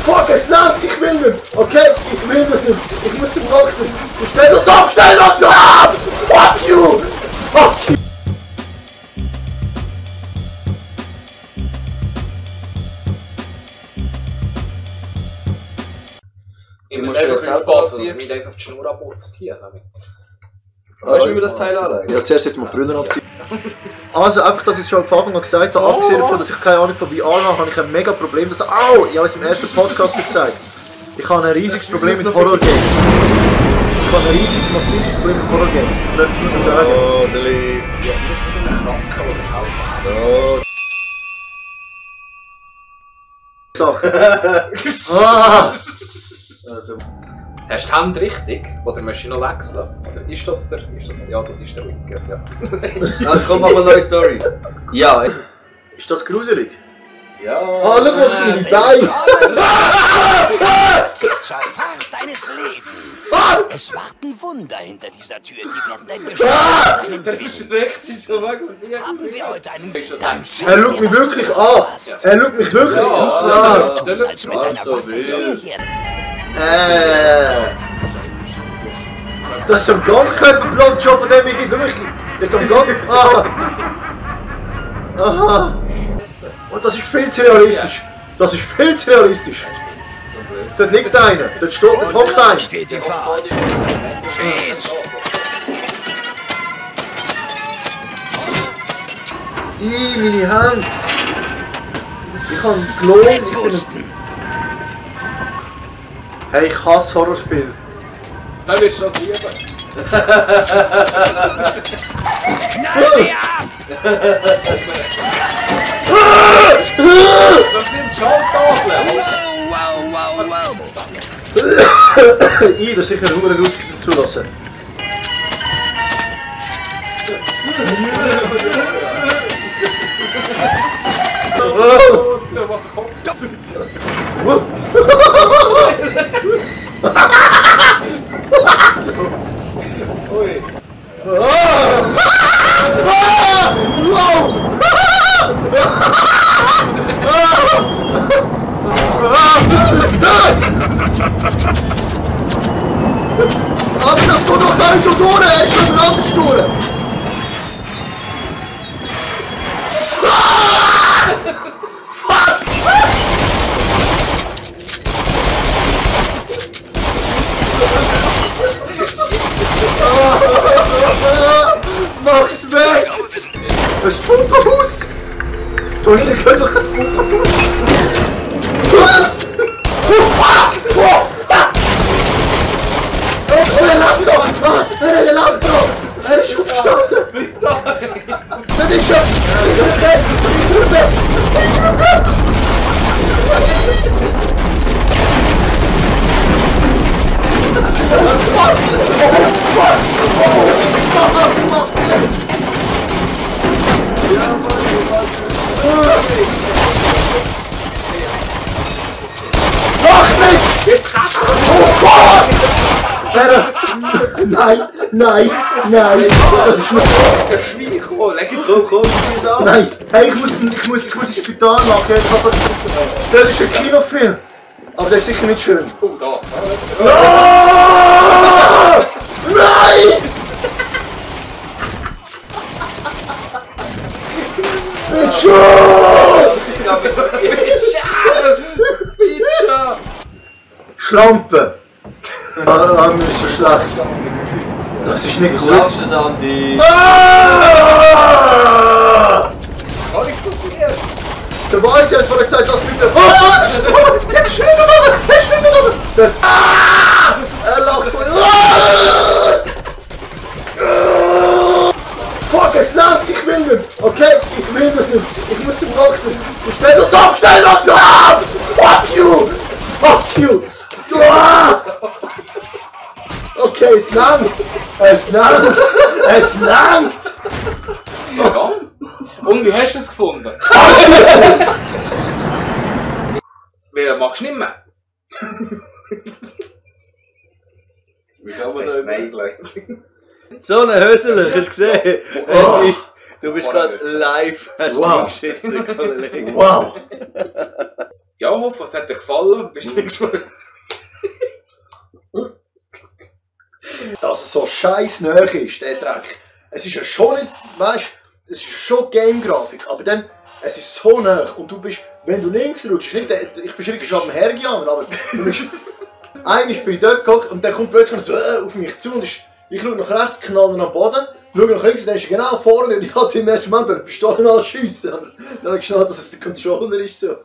Fuck, es langt, ich will nicht. Okay, ich will das nicht. Ich muss den Charakter. Stell das ab, stell das ab! Fuck you! Fuck you! Ich muss einfach aufpassen, dass mir eins auf die Schnur abputzt hier. Weißt du, wie wir das Teil anlegen? Ja, zuerst hätten wir die Brüder abziehen. Also einfach, dass ich es schon am Anfang gesagt habe, abgesehen davon, dass ich keine Ahnung von VR habe, habe ich ein mega Problem. Ich habe es im ersten Podcast gesagt. Ich habe ein riesiges Problem mit Horror-Games. Ich habe ein riesiges, massives Problem mit Horror-Games. Ich möchte es nur sagen. Oh, der Lieb. Ja, wir sind ein Kranker oder Schaupass. So. Sachen. Ah! Hast du die Hand richtig? Oder möchtest du noch wechseln? Oder ist das der? Ja, das ist der Wicked, ja. Also komm, mach mal eine neue Story. Ja. Ist das gruselig? Ja. Ah, schau mal, das sind meine Beine! Schicksalsfahrt deines Lebens. Es warten Wunder hinter dieser Tür, die werden dein Geschick deinen Willen. Haben wir heute einen ganz Er schaut mich wirklich an! Er schaut mich wirklich an! als mit einer Waffe hierher. Das ist ein ganz Körperblockjob, von dem ich nicht. Ich kann gar nicht. Aha! Und das ist viel zu realistisch! Das ist viel zu realistisch! Dort liegt einer! Dort steht, dort hockt einer! Steht die Fahrt. Schieß! Meine Hand! Ich habe gelohnt, ich bin ein... Hey, ich hasse Horrorspiele. Dann willst du das lieben. Das sind Schalttafeln! Wow. Das ist sicher nur lustig dazu lassen. Oh, der macht den Kopf. Ui. Aber das kommt doch gar nicht so durch, er ist schon anders durch. Mach's weg! Ein Pumperhaus! Da hinten gehört doch kein Pumperhaus! Was? Oh fuck! Oh fuck! Oh, er lebt noch! Er lebt noch! Er ist aufgestanden! Das ist ja... Mach nicht! Jetzt kannst du! Oh Gott! Nein! Das ist Der Schweich! Oh, leg jetzt So, komm, zieh es an. Nein! Hey, ich muss ins Spital machen. Das ist ein Kinofilm. Aber der ist sicher nicht schön. Oh, da! Ah! Nein! Bitte! Schlampe! Ah, mir ist so schlecht. Das ist nicht Du gut. schaffst es, Andi. Ah! Kann nichts passieren! Der Walzi hat vorhin gesagt, lass bitte. Oh, jetzt ist er nicht oben! Er ist nicht oben! Dort. Ah! Er lacht voll. Ah! Fuck, es langt, ich will nicht! Okay, ich will das nicht! Ich muss den Charakter. Stell das ab, stell das ab! Fuck you! Fuck you! Ah! Okay, es langt! Es langt! Es langt! Ja. Und wie hast du es gefunden? Wie magst du nicht mehr? Wie kann man Das da heißt nein, gleich. So eine Hösel, hast du gesehen? Oh. Andi, du bist Oh, gerade Hösel. live, hast du Wow. geschissen, Kollege. Wow! Ja, hoffe, es hat dir gefallen. Bis zum nächsten Mal. Dass es so scheiß nahe ist, der Dreck. Es ist ja schon nicht, weißt du, es ist schon Game-Grafik, aber dann, es ist so nah und du bist, wenn du links rutschst, nicht, ich bin schrecklich schon am Hergehen, aber du bist, einmal bin ich dort geguckt und dann kommt plötzlich so auf mich zu und ich schaue nach rechts, knalle am Boden, schaue nach links und dann ist er genau vorne und ich hatte im ersten Moment bei der Pistole anschiessen, aber dann habe ich geschnallt, dass es der Controller ist so.